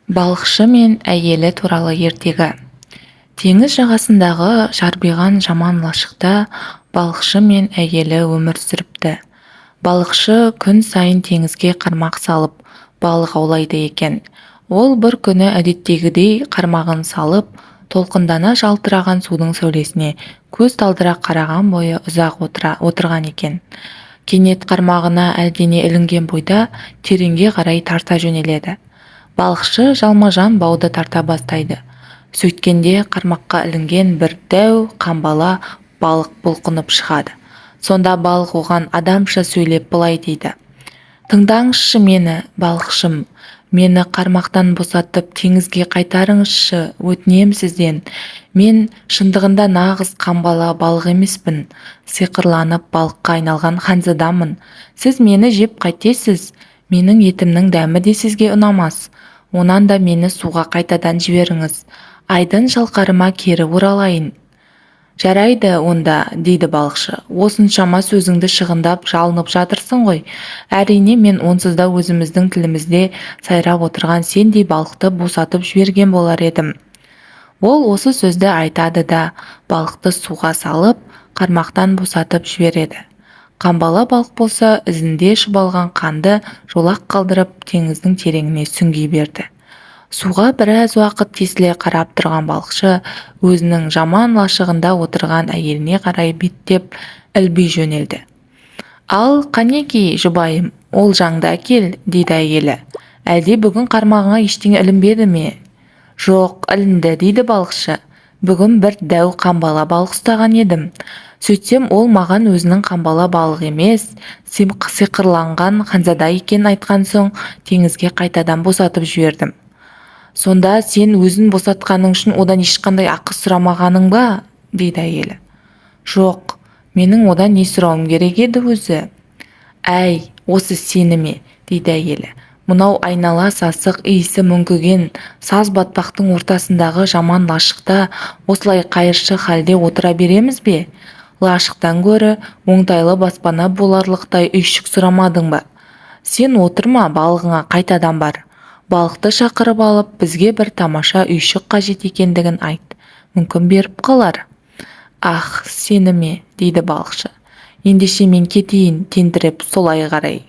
Балықшы мен әйелі туралы ертегі. Теңіз жағасындағы жарбиған жаман лашықта балықшы мен әйелі өмір сүріпті. Балықшы күн сайын теңізге қармақ салып, балық аулайды екен. Ол бір күні әдеттегідей қармағын салып, толқындана жалтыраған судың сәулесіне көз талдыра қараған бойы ұзақ отырған екен. Кенет қармағына әлдене ілінген бойда тереңге қарай тарта жөнеледі. Балықшы жалма-жан бауды тарта бастайды. Сөйткенде қармаққа ілінген бір дәу қамбала балық бұлқынып шығады. Сонда балық оған адамша сөйлеп былай дейді: «Тыңдаңызшы мені, балықшым, мені қармақтан босатып, теңізге қайтарыңызшы, өтінем сізден. Мен шындығында нағыз қамбала балық емеспін, сиқырланып балыққа айналған ханзадамын. Сіз мені жеп қайтесіз, менің етімнің дәмі де сізге ұнамас. Онан да мені суға қайтадан жіберіңіз, айдын шалқарыма кері оралайын». «Жарайды онда, – дейді балықшы, – осыншама сөзіңді шығындап жалынып жатырсың ғой. Әрине, мен онсыз да өзіміздің тілімізде сайрап отырған сендей балықты босатып жіберген болар едім». Ол осы сөзді айтады да, балықты суға салып, қармақтан босатып жібереді. Қамбала балық болса, ізінде шұбалған қанды жолақ қалдырып, теңіздің тереңіне сүңги берді. Суға біраз уақыт тесіле қарап тұрған балықшы өзінің жаман лашығында отырған әйеліне қарай беттеп ілби жөнелді. «Ал, қанеки, жұбайым, олжаңды әкел, – дейді әйелі. – Әлде бүгін қармағыңа ештеңе ілінбеді ме?» «Жоқ, ілінді, – дейді балықшы. – Бүгін бір дәу қамбала балық ұстаған едім. Сөйтсем, ол маған өзінің қамбала балық емес, сиқырланған ханзада екенін айтқан соң, теңізге қайтадан босатып жібердім». «Сонда сен өзін босатқаның үшін одан ешқандай ақы сұрамағаның ба?» – дейді әйелі. «Жоқ, менің одан не сұрауым керек еді өзі?» «Әй, осы сені ме, – дейді әйелі. – Мынау айнала сасық, иісі мүңкіген саз батпақтың ортасындағы жаман лашықта осылай қайыршы халде отыра береміз бе? Лашықтан гөрі оңтайлы баспана боларлықтай үйшік сұрамадың ба? Сен отырма, балығыңа қайтадан бар. Балықты шақырып алып, бізге бір тамаша үйшік қажет екендігін айт, мүмкін, беріп қалар». «Ах, сені ме, – дейді балықшы. – Ендеше мен кетейін тентіреп солай қарай».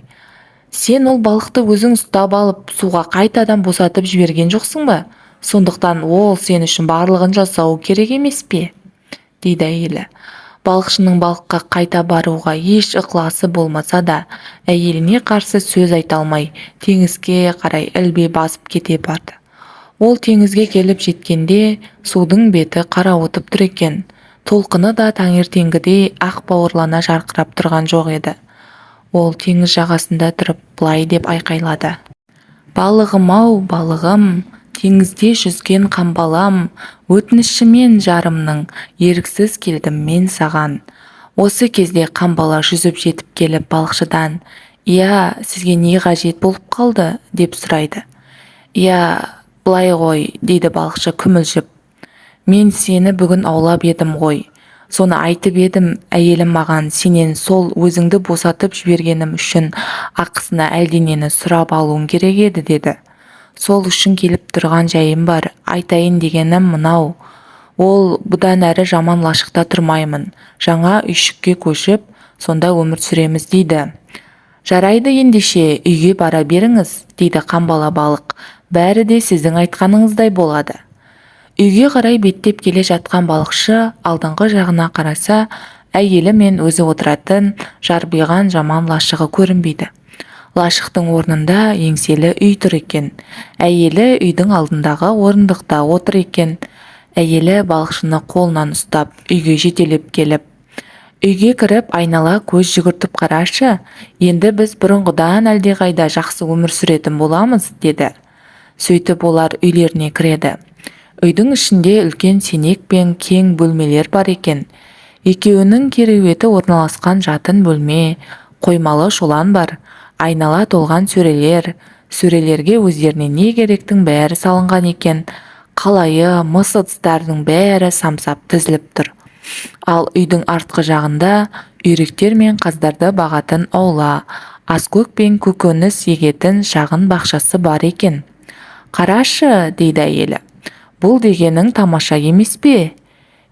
«Сен ол балықты өзің ұстап алып, суға қайтадан босатып жіберген жоқсың ба? Сондықтан ол сен үшін барлығын жасауы керек емес пе?» – дейді әйелі. Балықшының балыққа қайта баруға еш ықыласы болмаса да, әйеліне қарсы сөз айта алмай, теңізге қарай ілби басып кете барды. Ол теңізге келіп жеткенде, судың беті қарауытып тұр екен. Толқыны да таңертеңгідей ақ бауырлана жарқырап тұрған жоқ еді. Ол теңіз жағасында тұрып былай деп айқайлады: «Балығым-ау, балығым, теңізде жүзген қамбалам, өтінішімен жарымның еріксіз келдім мен саған». Осы кезде қамбала жүзіп жетіп келіп, балықшыдан: «Иә, сізге не қажет болып қалды?» – деп сұрайды. «Иә, былай ғой, – дейді балықшы күмілжіп. – Мен сені бүгін аулап едім ғой. Соны айтып едім, әйелім маған сенен сол өзіңді босатып жібергенім үшін ақысына әлденені сұрап алуың керек еді деді. Сол үшін келіп тұрған жайым бар. Айтайын дегенім мынау: ол бұдан әрі жаман лашықта тұрмаймын, жаңа үйшікке көшіп, сонда өмір сүреміз дейді». «Жарайды ендеше, үйге бара беріңіз, – дейді қамбала балық. – Бәрі де сіздің айтқаныңыздай болады». Үйге қарай беттеп келе жатқан балықшы алдыңғы жағына қараса, әйелі мен өзі отыратын жарбиған жаман лашығы көрінбейді. Лашықтың орнында еңселі үй тұр екен. Әйелі үйдің алдындағы орындықта отыр екен. Әйелі балықшыны қолынан ұстап, үйге жетелеп келіп: «Үйге кіріп, айнала көз жүгіртіп қарашы, енді біз бұрынғыдан әлдеқайда жақсы өмір сүретін боламыз», – деді. Сөйтіп олар үйлеріне кіреді. Үйдің ішінде үлкен сенек пен кең бөлмелер бар екен. Екеуінің кереуеті орналасқан жатын бөлме, қоймалы шолан бар, айнала толған сөрелер, сөрелерге өздеріне не керектің бәрі салынған екен. Қалайы, мыс ыдыстардың бәрі самсап тізіліп тұр. Ал үйдің артқы жағында үйректер мен қаздарды бағатын аула, аскөк пен көкөніс егетін шағын бақшасы бар екен. Қарашы, дейді әйелі. Бұл дегенің тамаша емес пе?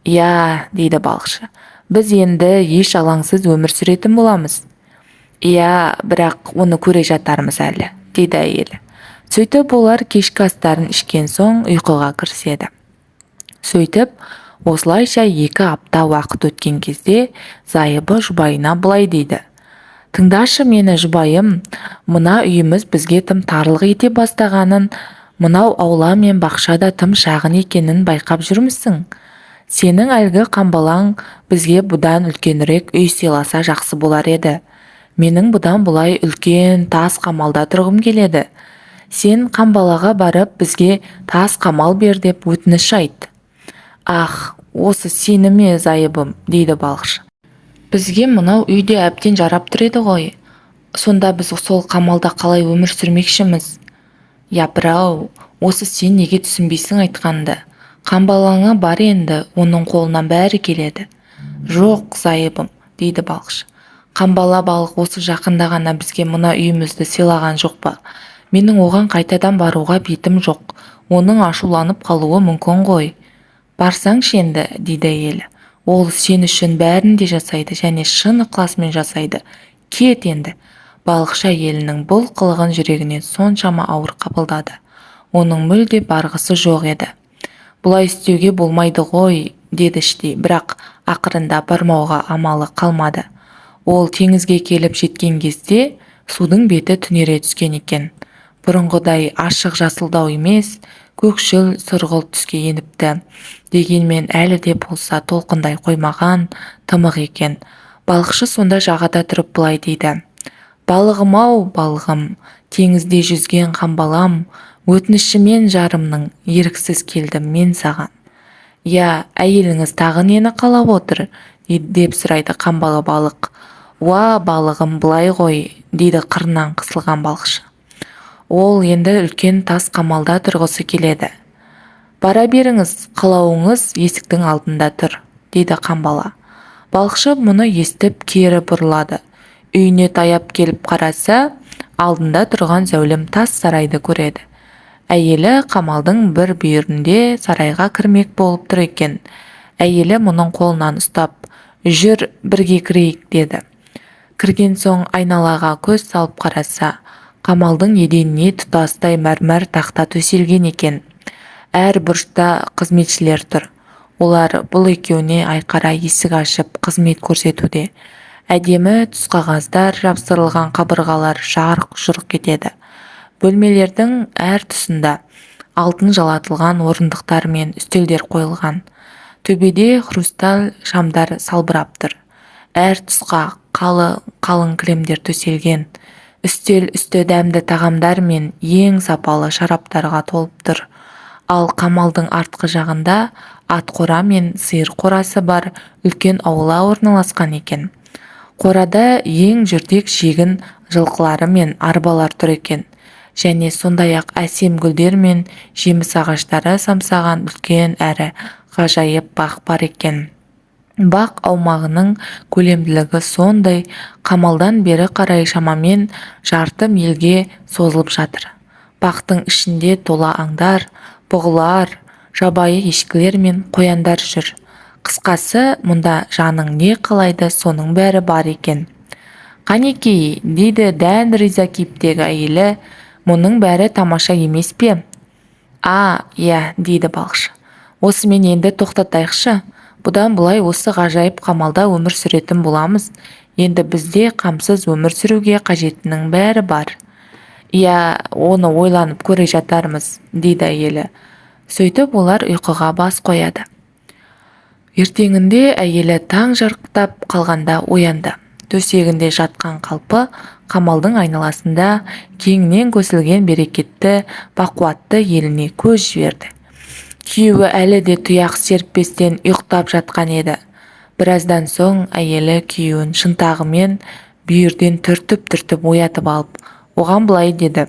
Иә, дейді балықшы. Біз енді еш алаңсыз өмір сүретін боламыз. Иә, бірақ оны көре жатармыз әлі, дейді әйелі. Сөйтіп олар кешкі астарын ішкен соң ұйқыға кіріседі. Сөйтіп, осылайша 2 апта уақыт өткен кезде зайыбы жұбайына былай дейді: Тыңдашы мені, жұбайым, мына үйіміз бізге тым тарлық ете бастағанын, мынау аула мен бақша да тым шағын екенін байқап жүрмісің? Сенің әлгі қамбалаң бізге бұдан үлкенірек үй сыйласа жақсы болар еді. Менің бұдан бұлай үлкен тас қамалда тұрғым келеді. Сен қамбалаға барып, бізге тас қамал бер деп өтініш айт. Ах, осы сені ме, зайыбым, дейді балықшы. Бізге мынау үй де әбден жарап тұр еді ғой. Сонда біз сол қамалда қалай өмір сүрмекшіміз? Япыр-ау, осы сен неге түсінбейсің айтқанды? Қамбалаңа бар енді, оның қолынан бәрі келеді. Жоқ, зайыбым, дейді балықшы. Қамбала балық осы жақында ғана бізге мына үйімізді сыйлаған жоқ па? Менің оған қайтадан баруға бетім жоқ. Оның ашуланып қалуы мүмкін ғой. Барсаңшы енді, дейді әйелі. Ол сен үшін бәрін де жасайды және шын ықыласымен жасайды. Кет енді. Балықшы әйелінің бұл қылығын жүрегіне соншама ауыр қабылдады. Оның мүлде барғысы жоқ еді. Бұлай істеуге болмайды ғой, деді іштей, бірақ ақырында бармауға амалы қалмады. Ол теңізге келіп жеткен кезде судың беті түнере түскен екен. Бұрынғыдай ашық жасылдау емес, көкшіл сұрғылт түске еніпті. Дегенмен әлі де болса толқындай қоймаған, тымық екен. Балықшы сонда жағада тұрып былай дейді: Балығым-ау, балығым, теңізде жүзген қамбалам, өтінішімен жарымның еріксіз келдім мен саған. Иә, әйеліңіз тағы нені қалап отыр? деп сұрайды қамбала балық. Уа, балығым, былай ғой, дейді қырынан қысылған балықшы. Ол енді үлкен тас қамалда тұрғысы келеді. Бара беріңіз, қалауыңыз есіктің алдында тұр, дейді қамбала. Балықшы мұны естіп кері бұрылады. Үйіне таяп келіп қараса, алдында тұрған зәулім тас сарайды көреді. Әйелі қамалдың бір бүйірінде сарайға кірмек болып тұр екен. Әйелі мұның қолынан ұстап, жүр, бірге кірейік, деді. Кірген соң айналаға көз салып қараса, қамалдың еденіне тұтастай мәрмәр тақта төселген екен. Әр бұрышта қызметшілер тұр. Олар бұл екеуіне айқара есік ашып, қызмет көрсетуде. Әдемі түсқағаздар жапсырылған қабырғалар жарқ-жұрқ етеді. Бөлмелердің әр тұсында алтын жалатылған орындықтар мен үстелдер қойылған. Төбеде хрусталь шамдар салбырап тұр. Әр тұсқа қалың кілемдер төселген. Үстел үсті дәмді тағамдар мен ең сапалы шараптарға толып тұр. Ал қамалдың артқы жағында ат қора мен сиыр қорасы бар үлкен аула орналасқан екен. Қорада ең жүрдек жегін жылқылары мен арбалар тұр екен. Және сондай-ақ әсем гүлдер мен жеміс ағаштары самсаған үлкен әрі ғажайып бақ бар екен. Бақ аумағының көлемділігі сондай, қамалдан бері қарай шамамен жарты мильге созылып жатыр. Бақтың ішінде тола аңдар, бұғылар, жабайы ешкілер мен қояндар жүр. Қысқасы, мұнда жаның не қалайды, соның бәрі бар екен. Қанекей, дейді дән риза кейіптегі әйелі, мұның бәрі тамаша емес пе? А, иә, дейді балықшы. Осымен енді тоқтатайықшы. Бұдан бұлай осы ғажайып қамалда өмір сүретін боламыз. Енді бізде қамсыз өмір сүруге қажеттінің бәрі бар. Иә, оны ойланып көре жатармыз, дейді әйелі. Сөйтіп олар ұйқыға бас қояды. Ертеңінде әйелі таң жарықтап қалғанда оянды. Төсегінде жатқан қалпы қамалдың айналасында кеңінен көсілген берекетті, бақуатты еліне көз жіберді. Күйеуі әлі де тұяқ серіппестен ұйықтап жатқан еді. Біраздан соң әйелі күйеуін шынтағымен бүйірден түртіп-түртіп оятып алып, оған былай деді: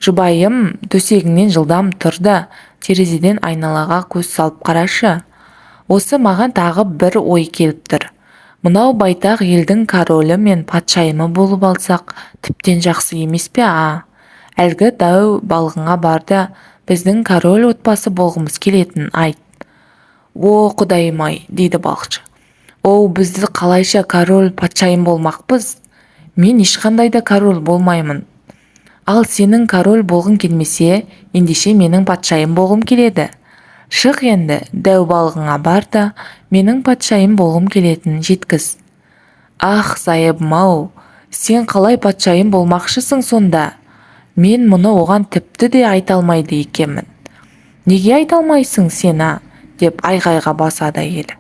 Жұбайым, төсегіңнен жылдам тұр да, терезеден айналаға көз салып қарашы. Осы маған тағы бір ой келіп тұр. Мынау байтақ елдің королі мен патшайымы болып алсақ, тіптен жақсы емес пе, а? Әлгі дәу балығыңа бар да, біздің король отбасы болғымыз келетінін айт. О, құдайым-ай, дейді балықшы. Оу, бізді қалайша король патшайым болмақпыз? Мен ешқандай да король болмаймын. Ал сенің король болғың келмесе, ендеше менің патшайым болғым келеді. Шық енді, дәу балығыңа бар да, менің патшайым болғым келетінін жеткіз. Ах, зайыбым-ау, сен қалай патшайым болмақшысың сонда? Мен мұны оған тіпті де айта алмайды екенмін. Неге айта алмайсың сен, а? Деп айғайға басады әйелі.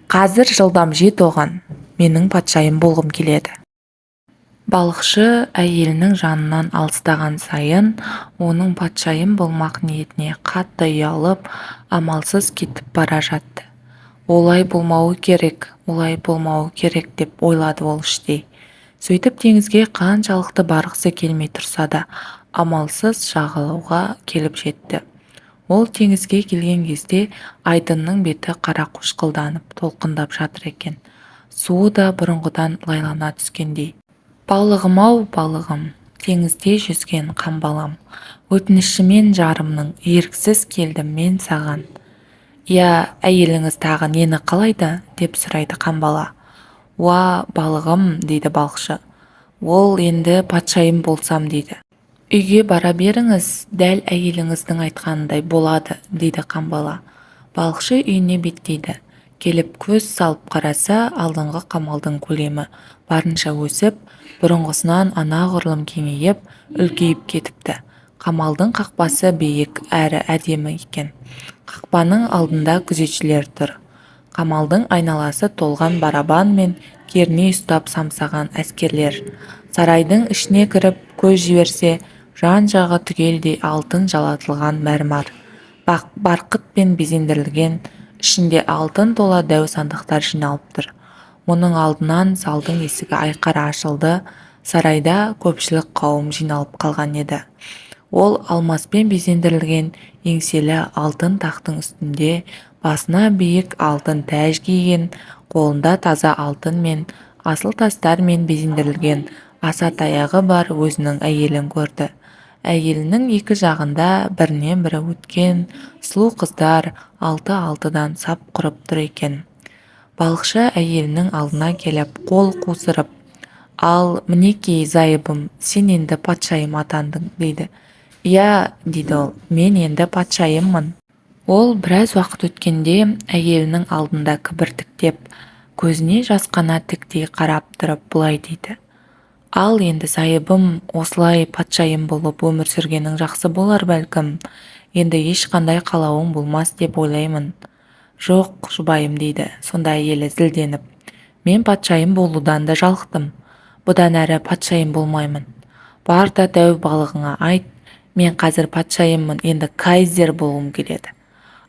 Қазір жылдам жет оған, менің патшайым болғым келеді. Балықшы әйелінің жанынан алыстаған сайын, оның патшайым болмақ ниетіне қатты ұялып, амалсыз кетіп бара жатты. Олай болмауы керек, олай болмауы керек деп ойлады ол іштей. Сөйтіп теңізге қаншалықты барғысы келмей тұрса да, амалсыз жағалауға келіп жетті. Ол теңізге келген кезде айдынның беті қарақошқылданып, толқындап жатыр екен. Суы да бұрынғыдан лайлана түскендей. Балығым-ау, балығым, теңізде жүзген қамбалам, өтінішімен жарымның еріксіз келдім мен саған. Иә, әйеліңіз тағы нені қалайды? Деп сұрайды қамбала. Уа, балығым, дейді балықшы. Ол енді патшайым болсам дейді. Үйге бара беріңіз, дәл әйеліңіздің айтқанындай болады, дейді қамбала. Балықшы үйіне беттейді. Келіп көз салып қараса, алдыңғы қамалдың көлемі барынша өсіп, бұрынғысынан анағұрлым кеңейіп, үлкейіп кетіпті. Қамалдың қақпасы биік әрі әдемі екен. Қақпаның алдында күзетшілер тұр. Қамалдың айналасы толған барабан мен керней ұстап самсаған әскерлер. Сарайдың ішіне кіріп көз жіберсе, жан-жағы түгелдей алтын жалатылған мәрмәр, барқытпен безендірілген, ішінде алтын тола дәу сандықтар жиналып тұр. Мұның алдынан залдың есігі айқара ашылды, сарайда көпшілік қауым жиналып қалған еді. Ол алмаспен безендірілген еңселі алтын тақтың үстінде басына биік алтын тәж киген, қолында таза алтын мен асыл тастармен безендірілген аса таяғы бар өзінің әйелін көрді. Әйелінің екі жағында бірінен бірі өткен сұлу қыздар алты-алтыдан сап құрып тұр екен. Балықшы әйелінің алдына келіп, қол қусырып, ал мінекей, зайыбым, сен енді патшайым атандың, дейді. Иә, дейді ол, мен енді патшайыммын. Ол біраз уақыт өткенде әйелінің алдында кібіртіктеп, көзіне жасқана тіктей қарап тұрып былай дейді. Ал енді зайыбым, осылай патшайым болып өмір сүргенің жақсы болар бәлкім. Енді ешқандай қалауың болмас деп ойлаймын. Жоқ, жұбайым, дейді сонда әйелі зілденіп. Мен патшайым болудан да жалықтым. Бұдан әрі патшайым болмаймын. Бар да дәу балығыңа айт, мен қазір патшайыммын, енді кайзер болғым келеді.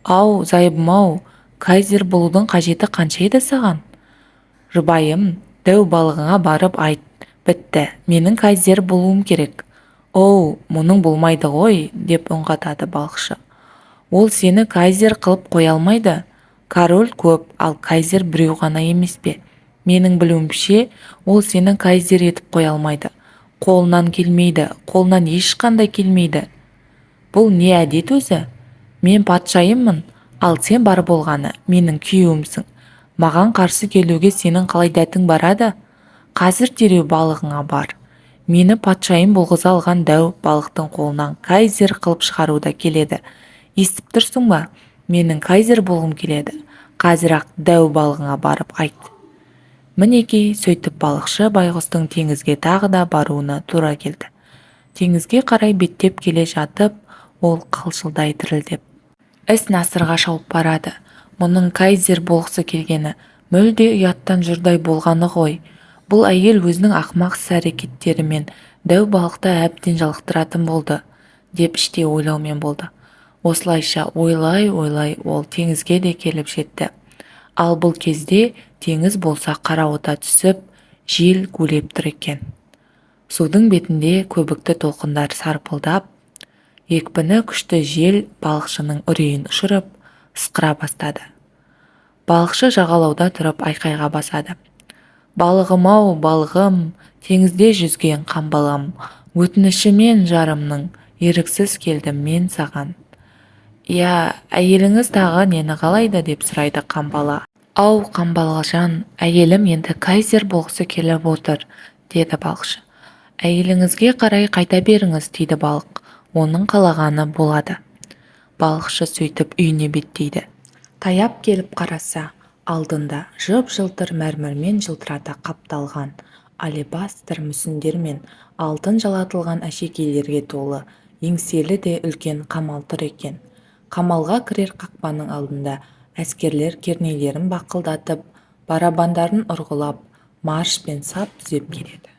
Ау, зайыбым-ау, кайзер болудың қажеті қанша еді саған? Жұбайым, дәу балығыңа барып айт, бітті, менің кайзер болуым керек. Оу, мұның болмайды ғой, деп үн қатады балықшы. Ол сені кайзер қылып қоя алмайды. Король көп, ал кайзер біреу ғана емес пе? Менің білуімше, ол сені кайзер етіп қоя алмайды. Қолынан келмейді, қолынан ешқандай келмейді. Бұл не әдет өзі? Мен патшайыммын, ал сен бар болғаны менің күйеуімсің. Маған қарсы келуге сенің қалай дәтің барады? Қазір дереу балығыңа бар. Мені патшайым болғыза алған дәу балықтың қолынан кайзер қылып шығаруда келеді. Естіп тұрсың ба? Менің кайзер болғым келеді. Қазір-ақ дәу балығыңа барып айт. Мінекей, сөйтіп балықшы байғұстың теңізге тағы да баруына тура келді. Теңізге қарай беттеп келе жатып, ол қалшылдай дірілдеп, іс насырға шауып барады. Мұның кайзер болғысы келгені мүлде ұяттан жұрдай болғаны ғой. Бұл әйел өзінің ақымақ іс-әрекеттерімен дәу балықты әбден жалықтыратын болды, деп іштей ойлаумен болды. Осылайша ойлай-ойлай ол теңізге де келіп жетті. Ал бұл кезде теңіз болса қарауыта түсіп, жел гулеп тұр екен. Судың бетінде көбікті толқындар сарпылдап, екпіні күшті жел балықшының үрейін ұшырып, ысқыра бастады. Балықшы жағалауда тұрып айқайға басады. Балығым-ау, балығым, теңізде жүзген қамбалам, Өтінішімен жарымның, еріксіз келдім мен саған. Иә, әйеліңіз тағы нені қалайды? Деп сұрайды Қамбала. Ау, Қамбалажан, әйелім енді кайзер болғысы келіп отыр, деді балықшы. Әйеліңізге қарай қайта беріңіз, дейді балық, оның қалағаны болады. Балықшы сөйтіп үйіне беттейді. Таяп келіп қараса, алдында жып-жылтыр мәрмәрмен жылтырата қапталған алебастр мүсіндер мен алтын жалатылған әшекейлерге толы еңселі де үлкен қамал тұр екен. Қамалға кірер қақпаның алдында әскерлер кернейлерін бақылдатып, барабандарын ұрғылап, маршпен сап түзеп келеді.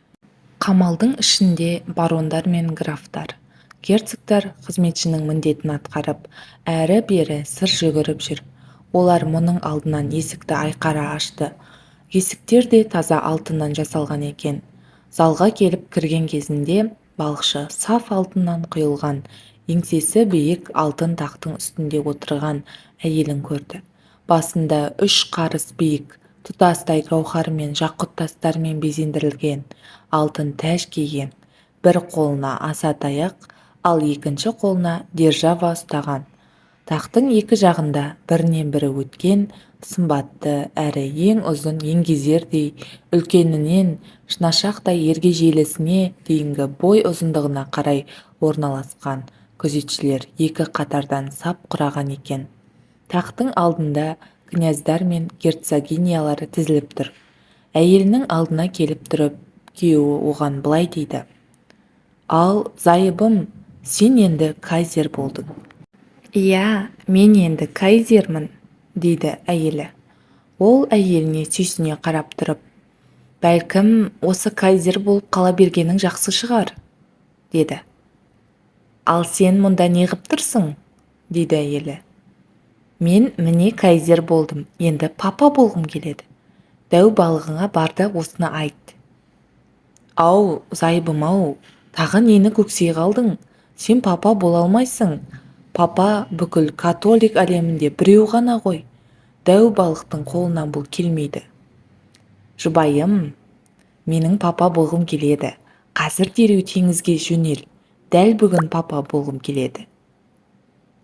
Қамалдың ішінде барондар мен графтар, герцогтар қызметшінің міндетін атқарып, әрі-бері сыр жүгіріп жүр. Олар мұның алдынан есікті айқара ашты. Есіктер де таза алтыннан жасалған екен. Залға келіп кірген кезінде балықшы саф алтыннан құйылған, еңсесі биік алтын тақтың үстінде отырған әйелін көрді. Басында 3 қарыс биік, тұтастай гауһар мен жақұт тастармен безендірілген алтын тәж киген, бір қолына аса таяқ, ал екінші қолына держава ұстаған. Тақтың екі жағында бірінен бірі өткен сымбатты әрі ең ұзын еңгезердей үлкенінен шынашақтай ергежейлісіне дейінгі бой ұзындығына қарай орналасқан күзетшілер екі қатардан сап құраған екен. Тақтың алдында князьдар мен герцогинялар тізіліп тұр. Әйелінің алдына келіп тұрып, күйеуі оған былай дейді: «Ал, зайыбым, сен енді кайзер болдың». «Иә, мен енді кайзермін», дейді әйелі. Ол әйеліне сүйсіне қарап тұрып: «Бәлкім, осы кайзер болып қала бергенің жақсы шығар», деді. «Ал сен мұнда неғып тұрсың?» дейді әйелі. «Мен міне кайзер болдым, енді папа болғым келеді. Дәу балығыңа бар да осыны айт». «Ау, зайыбым-ау, тағы нені көксей қалдың? Сен папа бола алмайсың. Папа бүкіл католик әлемінде біреу ғана ғой. Дәу балықтың қолынан бұл келмейді». «Жұбайым, менің папа болғым келеді. Қазір дереу теңізге жөнел. Дәл бүгін папа болғым келеді».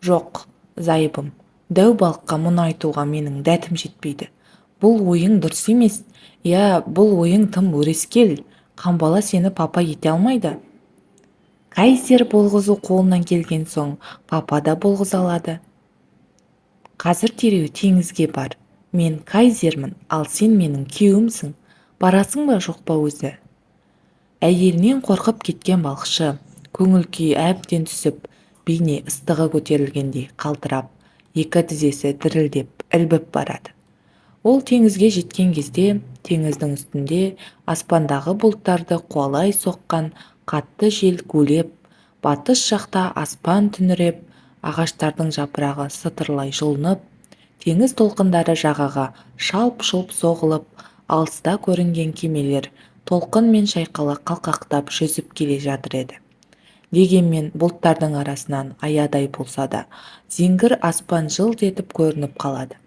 «Жоқ, зайыбым, дәу балыққа мұны айтуға менің дәтім жетпейді. Бұл ойың дұрыс емес. Иә, бұл ойың тым өрескел. Қамбала сені папа ете алмайды». «Кайзер болғызу қолынан келген соң, папа да болғыза алады. Қазір дереу теңізге бар. Мен кайзермін, ал сен менің күйеуімсің. Барасың ба, жоқ па өзі?» Әйелінен қорқып кеткен балықшы көңіл күйі әбден түсіп, бейне ыстығы көтерілгендей қалтырап, екі тізесі дірілдеп, ілбіп барады. Ол теңізге жеткен кезде теңіздің үстінде аспандағы бұлттарды қуалай соққан қатты жел гулеп, батыс жақта аспан түнеріп, ағаштардың жапырағы сытырлай жұлынып, теңіз толқындары жағаға шалп-шұлп соғылып, алыста көрінген кемелер толқынмен шайқала қалқақтап жүзіп келе жатыр еді. Дегенмен бұлттардың арасынан аядай болса да зеңгір аспан жылт етіп көрініп қалады.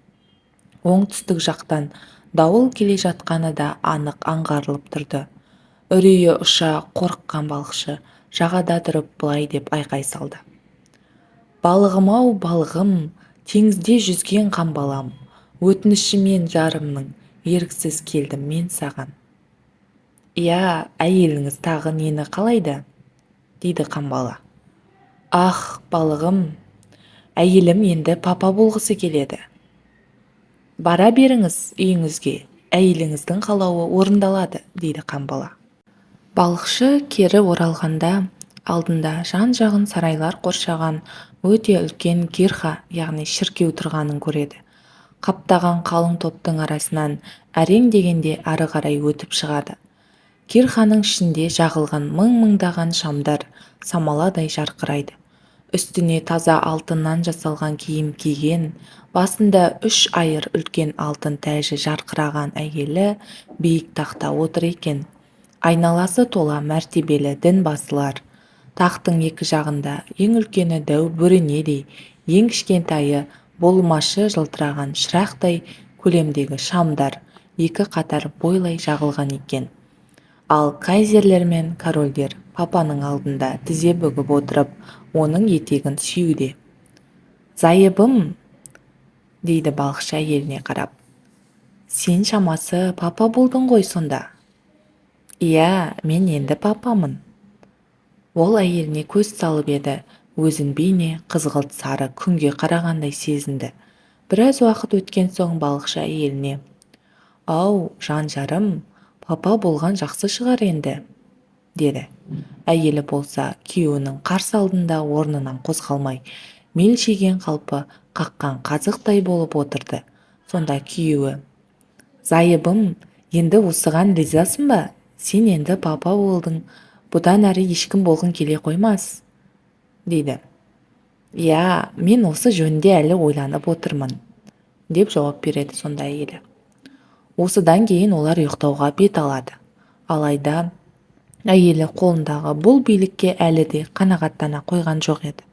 Оңтүстік жақтан дауыл келе жатқаны да анық аңғарылып тұрды. Үрейі ұша қорыққан балықшы жағада тұрып былай деп айқай салды: «Балығым-ау, балығым, теңізде жүзген қамбалам, өтінішімен жарымның, еріксіз келдім мен саған». «Иә, әйеліңіз тағы нені қалайды?» дейді Қамбала. «Ах, балығым, әйелім енді папа болғысы келеді». «Бара беріңіз үйіңізге, әйеліңіздің қалауы орындалады», дейді Қамбала. Балықшы кері оралғанда алдында жан-жағын сарайлар қоршаған өте үлкен кирха, яғни шіркеу тұрғанын көреді. Қаптаған қалың топтың арасынан әрең дегенде ары қарай өтіп шығады. Кирханың ішінде жағылған мың-мыңдаған шамдар самаладай жарқырайды. Үстіне таза алтыннан жасалған киім киген, басында үш айыр үлкен алтын тәжі жарқыраған әйелі биік тақта отыр екен. Айналасы тола мәртебелі дінбасылар. Тақтың екі жағында ең үлкені дәу бөренедей, ең кішкентайы болмашы жылтыраған шырақтай көлемдегі шамдар екі қатар бойлай жағылған екен. Ал кайзерлер мен корольдер, папаның алдында тізе бүгіп отырып, оның етегін сүюде. Зайыбым, дейді балықшы әйеліне қарап, сен шамасы папа болдың ғой сонда? Иә, мен енді папамын. Ол әйеліне көз салып еді, өзін бейне қызғылт сары күнге қарағандай сезінді. Біраз уақыт өткен соң балықшы әйеліне: Ау, жан жарым, папа болған жақсы шығар енді, деді. Әйелі болса, күйеуінің қарсы алдында орнынан қозғалмай, мелшиген қалпы қаққан қазықтай болып отырды. Сонда күйеуі: Зайыбым, енді осыған ризасың ба? Сен енді папа болдың, бұдан әрі ешкім болғың келе қоймас, дейді. Иә, мен осы жөнінде әлі ойланып отырмын, деп жауап береді сонда әйелі. Осыдан кейін олар ұйықтауға бет алады. Алайда әйелі қолындағы бұл билікке әлі де қанағаттана қойған жоқ еді.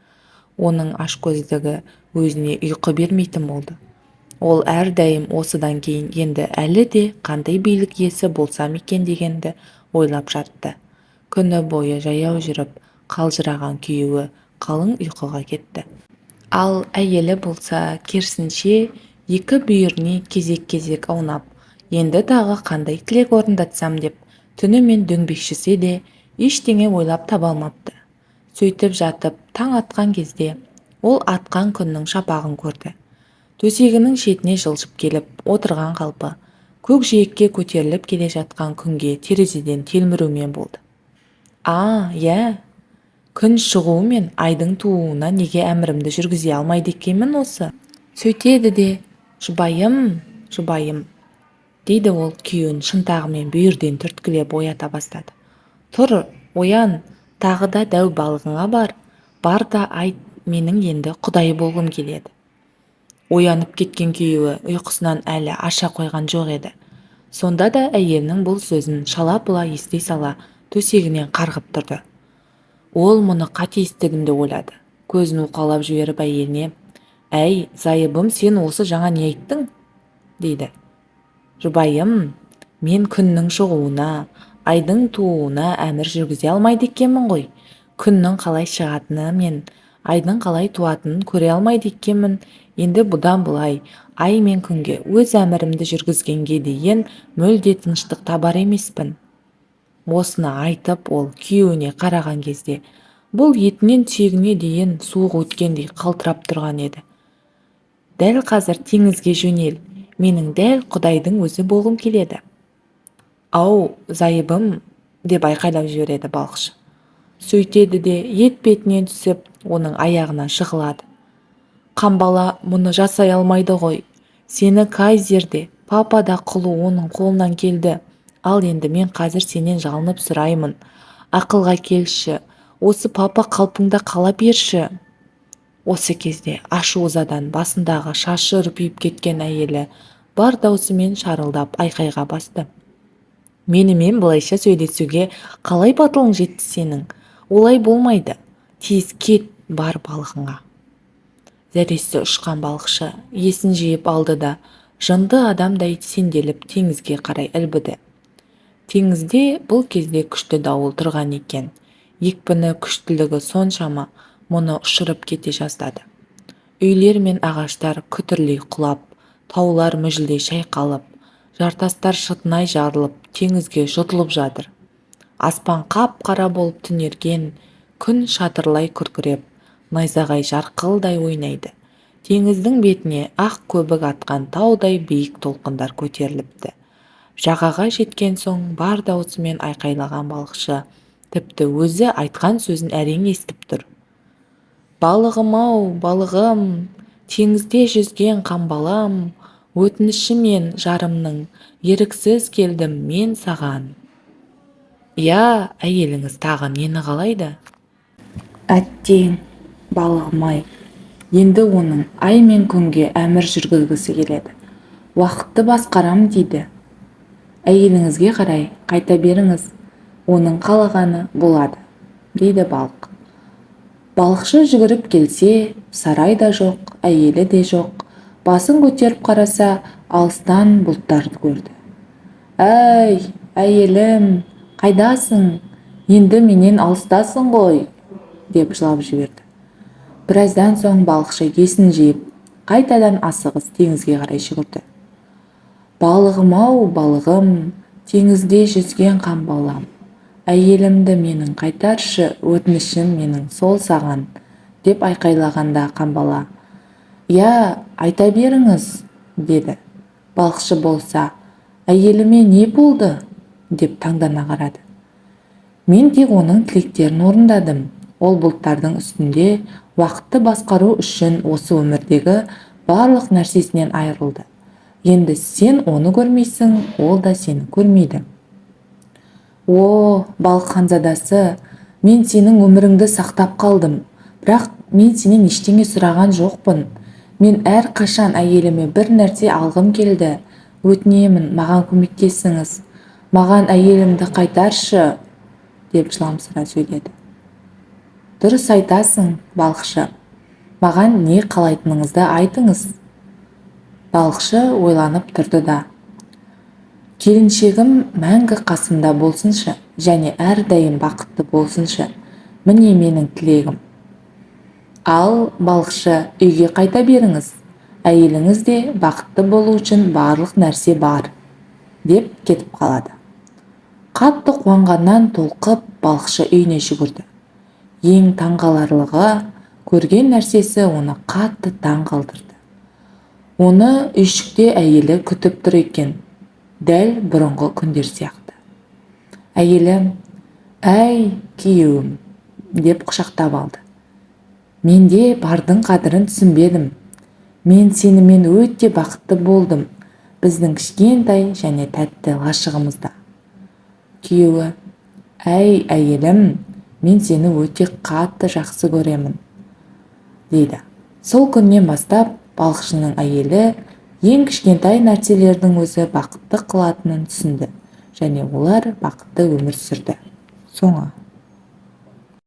Оның ашкөздігі өзіне ұйқы бермейтін болды. Ол әрдайым осыдан кейін енді әлі де қандай билік иесі болсам екен дегенді ойлап жатты. Күні бойы жаяу жүріп қалжыраған күйеуі қалың ұйқыға кетті. Ал әйелі болса, керісінше, екі бүйіріне кезек-кезек аунап, енді тағы қандай тілек орындатсам деп түнімен дөңбекшісе де, ештеңе ойлап таба алмапты. Сөйтіп жатып, таң атқан кезде ол атқан күннің шапағын көрді. Төсегінің шетіне жылжып келіп отырған қалпы көк жиекке көтеріліп келе жатқан күнге терезеден телмірумен болды. А, иә, күн шығуы мен айдың тууына неге әмірімді жүргізе алмайды екенмін осы? Сөйтеді де, жұбайым, жұбайым, дейді ол күйеуін шынтағымен бүйірден түрткілеп оята бастады. Тұр, оян, тағы да дәу балығыңа бар, бар да айт, менің енді құдай болғым келеді. Оянып кеткен күйеуі ұйқысынан әлі аша қойған жоқ еді. Сонда да әйелінің бұл сөзін шала-пұла ести сала төсегінен қарғып тұрды. Ол мұны қате естідім деп ойлады. Көзін уқалап жіберіп әйеліне: Әй, зайыбым, сен осы жаңа не айттың? Дейді. Жұбайым, мен күннің шығуына, айдың тууына әмір жүргізе алмайды екенмін ғой. Күннің қалай шығатыны мен айдың қалай туатынын көре алмайды екенмін. Енді бұдан былай ай мен күнге өз әмірімді жүргізгенге дейін мүлде тыныштық табар емеспін. Осыны айтып, ол күйеуіне қараған кезде, бұл етінен сүйегіне дейін суық өткендей қалтырап тұрған еді. Дәл қазір теңізге жөнел, менің дәл құдайдың өзі болғым келеді. Ау, зайыбым, деп айқайлап жібереді балықшы. Сөйтеді де етпетінен түсіп, оның аяғына жығылады. Қамбала мұны жасай алмайды ғой. Сені кайзер де, папа да қылу оның қолынан келді. Ал енді мен қазір сенен жалынып сұраймын. Ақылға келші, осы папа қалпыңда қала берші. Осы кезде ашу-ызадан басындағы шашы үрпиіп кеткен әйелі бар даусымен шарылдап айқайға басты. Менімен былайша сөйлесуге қалай батылың жетті сенің? Олай болмайды. Тез кет, бар балығыңа. Зәресі ұшқан балықшы есін жиып алды да, жынды адамдай сенделіп теңізге қарай ілбіді. Теңізде бұл кезде күшті дауыл тұрған екен. Екпіні күштілігі соншама, мұны ұшырып кете жаздады. Үйлер мен ағаштар күтірлей құлап, таулар мүжіле шайқалып, жартастар шытынай жарылып, теңізге жұтылып жатыр. Аспан қап-қара болып түнерген, күн шатырлай күркіреп, найзағай жарқылдай ойнайды. Теңіздің бетіне ақ көбік атқан таудай биік толқындар көтеріліпті. Жағаға жеткен соң бар даусымен айқайлаған балықшы тіпті өзі айтқан сөзін әрең естіп тұр. Балығым-ау, балығым, теңізде жүзген қамбалам, өтінішімен жарымның еріксіз келдім мен саған. Иә, әйеліңіз тағы нені қалайды? Әттең, балығым-ай, енді оның ай мен күнге әмір жүргізгісі келеді. Уақытты басқарам дейді. Әйеліңізге қарай қайта беріңіз, оның қалағаны болады, дейді балық. Балықшы жүгіріп келсе, сарай да жоқ, әйелі де жоқ. Басын көтеріп қараса, алыстан бұлттарды көрді. Әй, әйелім, қайдасың? Енді менен алыстасың ғой, деп жылап жіберді. Біраздан соң балықшы есін жиып, қайтадан асығыс теңізге қарай жүгірді. Балығым-ау, балығым, теңізде жүзген қамбалам, әйелімді менің қайтаршы, өтінішім менің сол саған, деп айқайлағанда қамбала: «Иә, айта беріңіз», – деді. Балықшы болса: «Әйеліме не болды?» – деп таңдана қарады. Мен тек оның тілектерін орындадым. Ол бұлттардың үстінде уақытты басқару үшін осы өмірдегі барлық нәрсесінен айырылды. Енді сен оны көрмейсің, ол да сені көрмейді. О, балық ханзадасы, мен сенің өміріңді сақтап қалдым, бірақ мен сенен ештеңе сұраған жоқпын. Мен әрқашан әйеліме бір нәрсе алғым келді. Өтінемін, маған көмектесіңіз, маған әйелімді қайтаршы, деп жыламсырап сөйледі. Дұрыс айтасың, балықшы. Маған не қалайтыныңызды айтыңыз. Балықшы ойланып тұрды да: «Келіншегім мәңгі қасымда болсыншы және әрдайым бақытты болсыншы, міне менің тілегім». Ал, балықшы, үйге қайта беріңіз. Әйеліңіз де бақытты болу үшін барлық нәрсе бар, деп кетіп қалады. Қатты қуанғаннан толқып, балықшы үйіне жүгірді. Ең таңғаларлығы, көрген нәрсесі оны қатты таң қалдырды. Оны үйшікте әйелі күтіп тұр екен, дәл бұрынғы күндер сияқты. Әйелі: «Әй, күйеуім», – деп құшақтап алды. «Менде бардың қадірін түсінбедім. Мен сенімен өте бақытты болдым біздің кішкентай және тәтті лашығымызда». Күйеуі: «Әй, әйелім, мен сені өте қатты жақсы көремін», – дейді. Сол күннен бастап балықшының әйелі ең кішкентай нәрселердің өзі бақытты қылатынын түсінді және олар бақытты өмір сүрді. Соңы.